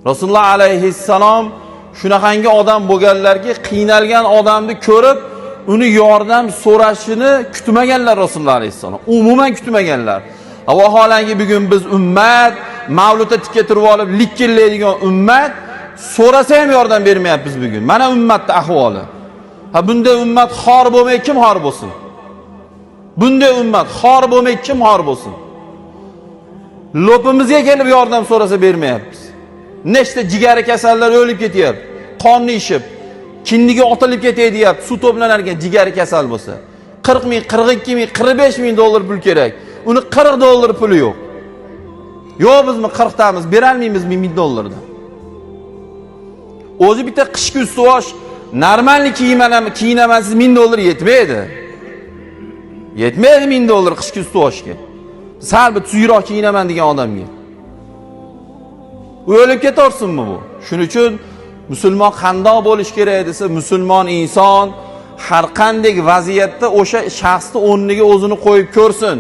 Rasululloh alayhissalom shunaqangi odam bo'lganlarki, qiynalgan odamni ko'rib, uni yordam so'rashini kutmaganlar Rasululloh alayhissalom. Umuman kutmaganlar. Vaholanki bugun biz ummat mavludda tikka turib olib likillaydigan ummat so'rasa ham yordam bermayapmiz bugun. Mana ummatning ahvoli. Ha, bunday ummat xor bo'lmay kim xor bo'lsin? Bunday ummat xor bo'lmay kim xor bo'lsin? Lo'pimizga kelib yordam so'rasa bermayapmiz. Nechta jigari kasallar o'lib ketyapti. Qonni ishib, kindiga otilib ketay deyapti. Suv to'planar ekan jigari kasal bo'lsa. 40 ming, 42 ming, 45 ming dollar pul kerak. Uni 40 dollar puli yo'q. Yo'q, bizmi 40 tamiz, berolmaymiz ming dollardan. O'zi bitta qishki ustivosh нормальный kiyinaman, siz 1000 dollar yetmaydi. Yetmaydi 1000 dollar qishki ustivoshga. Sal bir tuzukroq kiyinaman degan odamga. U o'lib ketaversinmi bu? Shuning uchun musulmon qandoq bo'lish kerak desa, musulmon inson har qanday vaziyatda o'sha shaxsni o'rniga o'zini qo'yib ko'rsin.